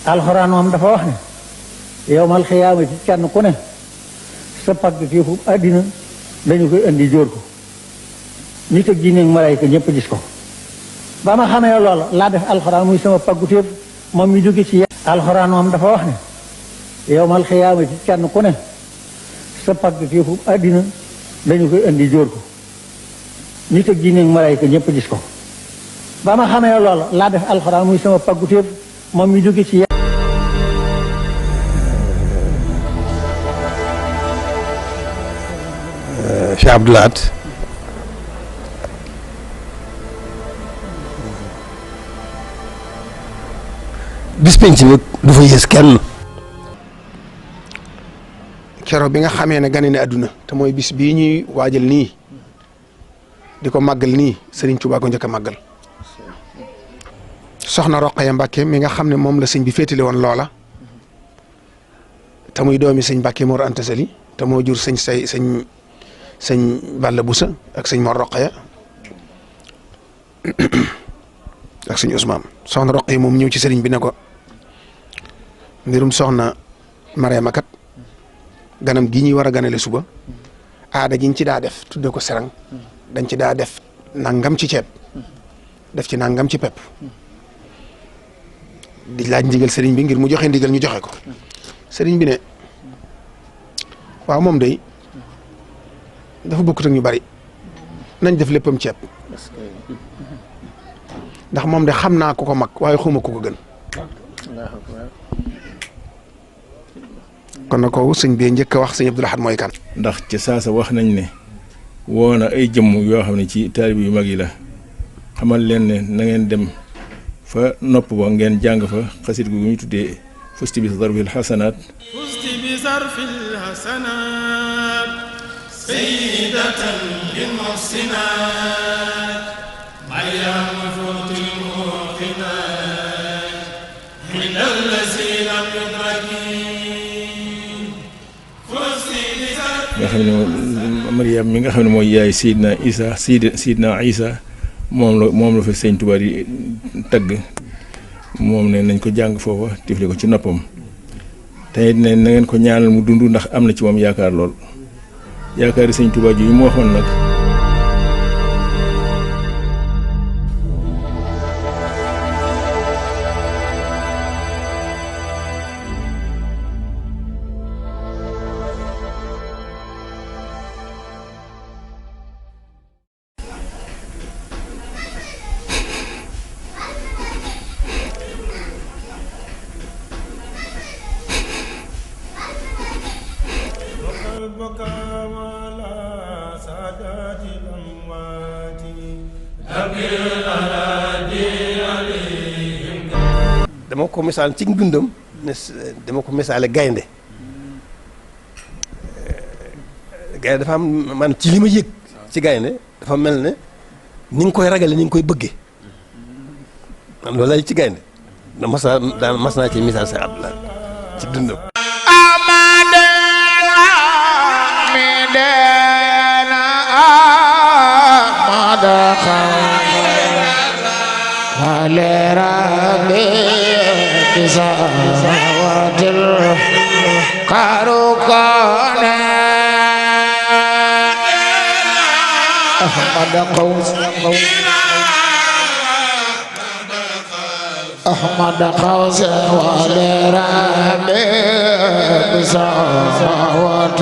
alxuraan moom dafa wax ne yowmal xiyaamati kenn ku ne sa pagg téefu àddina dañu koy indi jóor ko nit ak jinne ak malaayka ñëpp gis ko ba ma xamee loola laa def alxuraan muy sama paggu téef moom mi jóge ci alxuraan moom dafa wax ne yowmal xiyaamati kenn ku ne sa pagg téefu àddina dañu koy indi jóor ko nit ak jinne ak malaayka ñëpp gis ko ba ma xamee loola laa def alxuraan muy sama paggu téef moom mi jóge ci Cheikh Abdou Lahad bis penc bi du fa yées kenn keroog bi nga xamee ne gane ne àdduna te mooy bis bii ñuy waajal nii di ko màggal nii Serigne Touba ko njëkk a màggal soxna Roqaya Mbàkke mi nga xam ne moom la sëñ bi féetale woon loola te muy doomi sëñ Mbàkke Mor Anta Sali te moo jur sëñ Balla Busa ak sëñ Mor Roqaya ak sëñ Ousmane soxna Roqaya moom ñëw ci sëriñ bi ne ko mbirum soxna Mariama kat ganam gi ñuy war a ganale suba aada jiñ ci daa def tudde ko serang dañ ci daa def nangam ci ceeb def ci nangam ci pepp di laaj ndigal sëriñ bi ngir mu joxe ndigal ñu joxe ko sëriñ bi ne waaw moom day dafa bokkut ak ñu bari nañ def léppam ceeb ndax moom de xam naa ku ko mag waaye xuma ku ko gën kon na ko sëñ bi njëkk a wax sëñ Abdou Lahad mooy kan. ndax ci saasa wax nañ ne woo na ay jëmm yoo xam ne ci taalib yu mag yi la xamal leen ne na ngeen dem fa nopp ba ngeen jàng fa xasit gu ñu tuddee fusti bi zarfil xasanaat sayyidatan lil muhsinaat maryam futil muqinat min allazi lam yudrakin nga xam ne Maryam mi nga xam ne mooy yaay Seydina Isa Seydina Isa moom la fa sëñ Tuubaa di tagg moom ne nañ ko jàng foofa tifle ko ci noppam te it ne na ngeen ko ñaanal mu dund ndax am na ci moom yaakaar lool yaakaari sëñ Tuubaa ji mu waxoon nag dama ko misaal ci dundam ne dama ko misaale gaynde dafa am man ci li ma yëg ci gaynde dafa mel ne ni nga koy ragale ni nga koy bëggee man loolu lay ci gaynde da mas naa ci misaal sa Abdou Lahad ci dundam أحمد قوس ولرامي بساوة